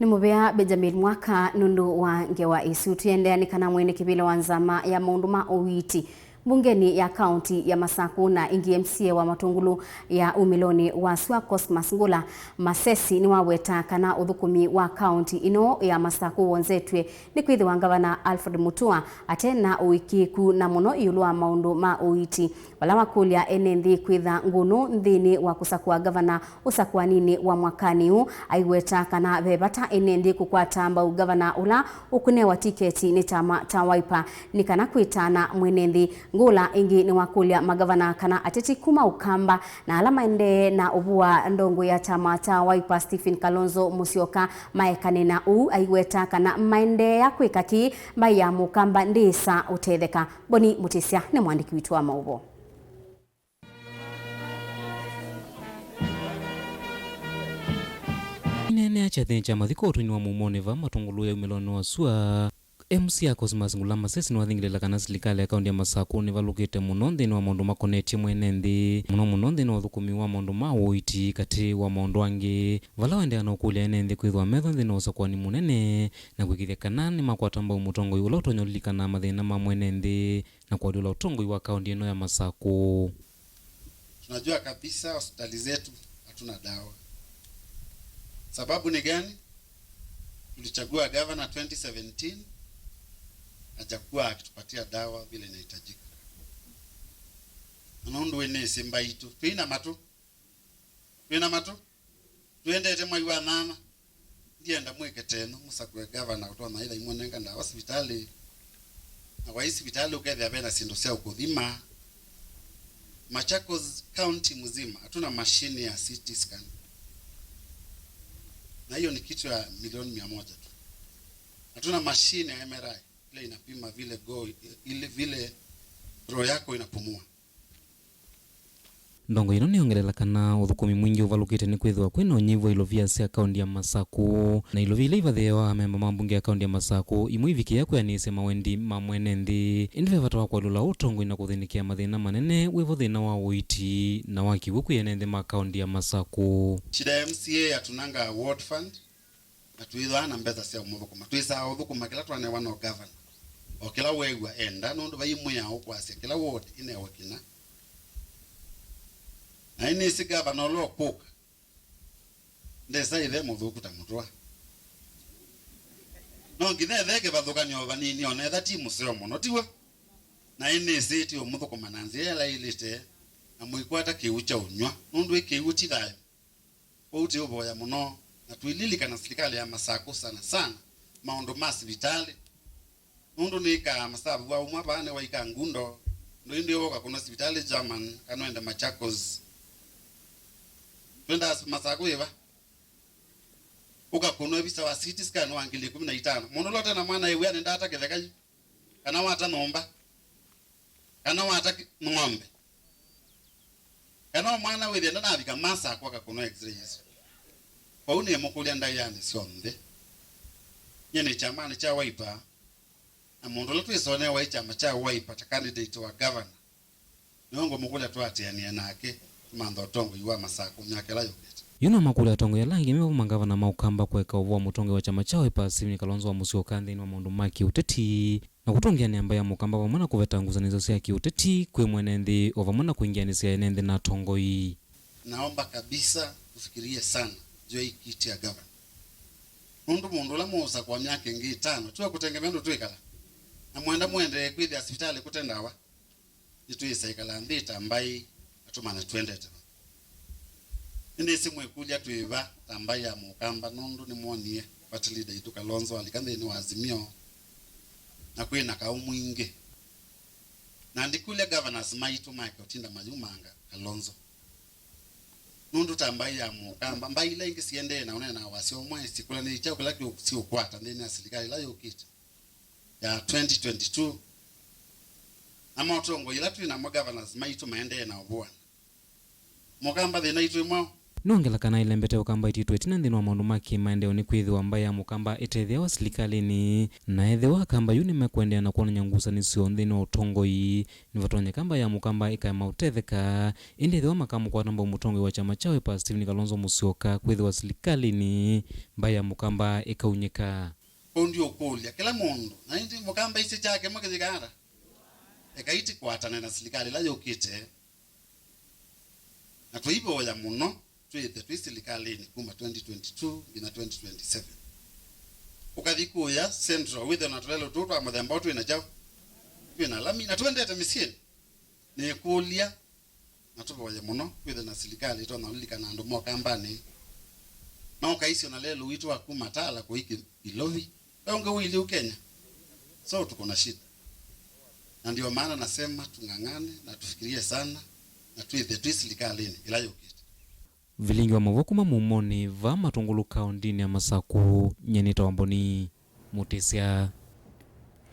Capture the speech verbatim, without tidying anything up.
Nĩ mũvea Benjamin Mwaka nũndũ wa ngewa ĩsu. Tũiendeea nĩ kana mwene kĩvĩla wa nzama ya maũndũ ma ũiiti mbungeni ya kaunti ya Masakũ na ĩngĩ M C A wa Matũngũlũ ya umĩlonĩ wa sua Cosmas Ngũla Masesi nĩwaweta kana ũthũkũmi wa kaunti ĩno ya Masakũ wonzetw'e nĩ kwĩthĩwa Ngavana Alfred Mutua ate na ũĩkĩĩku na mũno ĩũlũ wa maũndũ ma ũiiti. Vala wakũlya ene nthĩ kwĩtha ngũnũ nthĩnĩ wa kũsakũa ngavana ũsakũaninĩ wa mwakanĩ ũũ, aiweta kana ve vata ene nthĩ kũkwata mbau ngavana ũla ũkũnewa tiketi nĩ kyama kya Wiper nĩ kana kwĩtana mwene nthĩ. Ngũla ĩngĩ nĩwakũlya mangavana kana ateti kuma Ũkamba na ala maendee na ũvũa ndongoi ya kyama kya Wiper Stephen Kalonzo Musyoka maekane na ũu. Aiweta kana maendeea kwĩka kĩĩ, mbaĩ ya Mũkamba ndĩĩsa ũtetheka. Boni Mũtĩsya nĩ mwandĩki witũ wa maũvoo. Ineenea kyathĩnĩ kya mathiko ũtũinĩ wa mumonĩ va Matũngũlũ ya umĩlonĩ wa sua, M C A Cosmas Ngũla Masesi nĩwathingĩlĩla kana silikalĩ ya kaunti ya Masakũ nĩvalũkĩte mũno nthĩnĩ wa maũndũ makonetye mwene nthĩ, mũno mũno nthĩnĩ wa ũthũkũmi wa maũndũ ma ũiiti, katĩ wa maũndũ angĩ, vala waendeea na ũkũlya ene nthĩ kwĩthwa metho nthĩnĩ wa ũsakũani mũnene na kũĩkĩĩthya kana nĩmakwata mbau mũtongoi ũla ũtonya ũlilikana mathĩna ma mwene nthĩ na kũalyũla ũtongoi wa kaunti ĩno ya Masakũ. Tunajua kabisa hospitali zetu hatuna dawa. Sababu ni gani? Tulichagua gavana twenty seventeen, hajakuwa akitupatia dawa vile inahitajika. Na nũndũ wĩ nĩsĩ mbaitũ, twĩna matũ, twĩna matũ. Twendete mwai wa nyanya, ndienda mwĩke tenũ, mũsakũe gavana ũtonya ĩla imũnenga ndawa sivitalĩ. Na kwa hii sivitalĩ ũkethĩa vena syĩndũ sya ũkũthima. Machakos County mzima hatuna mashine ya C T scan. Na hiyo ni kitu ya milioni mia moja tu. Hatuna mashine ya M R I ile inapima vile go, ile vile roho yako inapumua. Ndongoi ĩno nĩyongelela kana ũthũkũmi mwingĩ ũvalũkĩte nĩ kwĩthĩwa kwĩna ũnyivu wa ilovia sya kaunti ya Masakũ, na ilovia ila ivathĩĩawa amemba ma mbunge ya kaunti ya Masakũ imwe ivikĩĩa kwĩanĩĩsya mawendi ma mwene nthĩ. Ĩndĩ ve vata wa kũalyũla ũtongoi na kũthĩnĩkĩa mathĩna manene, wĩvo thĩna wa ũiiti na wa kĩw'ũ kwĩ ene nthĩ ma kaunti ya Masakũ. Shida ya M C A hatunanga ward fund. Na twĩthwaa na mbesa sya ũmũthũkũma. Twĩsaa ũthũkũma kĩla twanewa no gavana. O kĩla weew'a enda, nũndũ vai mwĩao ũkwasya kĩla ward ĩnewe kĩna. Na nĩnĩsĩ gavana ũla ũkũka ndesa ĩthe mũthũku ta mũtũa. No nginya ethe kĩvathũkany'o o vanini, o na etha ti mũseo mũno, tiw'o? Na nĩnĩsĩ ti ũmũthũkũma na nzĩa ĩla ĩlĩte, na mũikwata kĩw'ũ kya ũnyw'a, nũndũ ĩ kĩw'ũ ti thayũ. Kwoou twĩũvoya mũno, na twĩlilikana silikalĩ ya Masakũ sana sana maũndũ ma sivitalĩ. Nũndũ nĩkaa masavu wa ũmwe vaa nĩwaika Ngundo, ndũ ĩndĩ ũka kũnwa sivitalĩ German, kana wende Machakos. Twendaa Masakũ ĩva? Ũka kũnwa visa wa C T scan wa ngili ikũmi na itano. Mũndũ ũla ũte na mwana ĩ wĩanĩ ndata kĩtheka yu. Kana wata nyũmba, kana wata ki-, ng'ombe, kana o mwana wĩthĩa ndanavika Masakũ akakũnwa x-ray ĩsu. Kwoou nĩmũkũlya ndaĩanĩ syonthe. Nyie nĩ kyamanĩ kya Wiper, na mũndũ ũla twĩsonea waĩ kyama kya Wiper ta candidate wa governor. Nĩwe ngũmũkũlya tũatĩanĩe nake, tũmanthe ũtongoi wa Masakũ myaka ĩla yũkĩte. Yu no makũlya atongoi ala angĩ me vau mangavana ma Ũkamba kũeka ũvoo wa mũtongoi wa kyama kya Wiper Stephen Kalonzo wa Musyoka nthĩnĩ wa maũndũ ma kĩũteti, na kũtũngĩanĩa mbaĩ ya Mũkamba vamwe na kũveta ngusanĩsyo sya kĩũteti kwĩ mwene nthĩ, o vamwe na kũingĩanĩsya ene nthĩ na atongoi. Naomba kabisa tufikirie sana juu ya hii kiti ya gavana. Nũndũ mũndũ ũla mũũsakũa myaka ĩngĩ ĩtano, tiwe kũtengemea ũndũ twĩkala. Na mwenda mũendee kwĩthĩa sivitalĩ kũte ndawa. Nĩtwĩsa ĩkala nthĩ ta mbaĩ na tũmanya twendete va. Nĩnĩsĩ mwĩkũlya twĩ va ta mbaĩ ya Mũkamba nũndũ nĩmwonie party leader itũ Kalonzo alika nthĩnĩ wa Azimio na kwĩna kaũ mwingĩ. Na ndikũlya governors maitũ make ũtinda mayumanga Kalonzo. Nũndũ ta mbaĩ ya Mũkamba, mbaĩ ila ingĩ siendee na ũneenaa wasya ũmwe sikũlanĩtye kyaũ kĩla kĩũ-, siũkwata nthĩnĩ ya silikalĩ ĩla yũkĩte ya twenty twenty-two, na motongoi ĩla twĩ namo governors maitũ maendee na ũvũana. Mũkamba thĩna itũ ĩmwe Nĩwongela kana ĩlembete Ũkamba ĩtitwe ĩtina nthĩnĩ wa maũndũ ma kĩmaendeeo nĩkwĩthĩwa mbaĩ ya Mũkamba ĩtethĩawa silikalĩnĩ, na ethĩwa Akamba yu nĩmekũendeea na kwonany'a ngusanĩsyo nthĩnĩ wa ũtongoi, nĩvatonyeka mbaĩ ya Mũkamba ĩkaema ũtetheka. Ĩndĩ ethĩwa makamũkwata mbau mũtongoi wa kyama kya Wiper Stephen Kalonzo Musyoka kwĩthĩwa silikalĩnĩ, mbaĩ ya Mũkamba ĩkaunĩka. Kũu ndiũkũlya kĩla mũndũ, na ĩndĩ Mũkamba isĩ kyake makĩthĩka ata? Ekai tũkwatane na silikalĩ ĩla yũkĩte, na tũivoya mũno twĩthe twĩ silikalĩnĩ kuma twenty twenty-two nginya twenty twenty-seven. Ũkathi kũya Central, wĩthe na tũlelũ tũu twa mũthemba ũũ twĩ na kyaũ? Twĩ na lami, na twendete mĩsyĩnĩ. Nĩkũlya, na tũvoye mũno, wĩthe na silikalĩ ĩtonya ũlilikana andũ ma Ũkambanĩ. Na ũkaisyo na lelũ witũ wa kuma Tala kũi Ki-, Ilovi. Ve ũngĩ ũilyĩ u Kenya. So tuko na shida. Na ndio maana nasema tung'ang'ane na tufikirie sana na twĩthe twĩ silikalĩnĩ ĩla yũkĩte. Vilingi wa maũvoo kuma Mumonĩ va Matũngũlũ kaũndĩnĩ ya Masaku, nyie nĩtawa Mboni Mũtĩsya.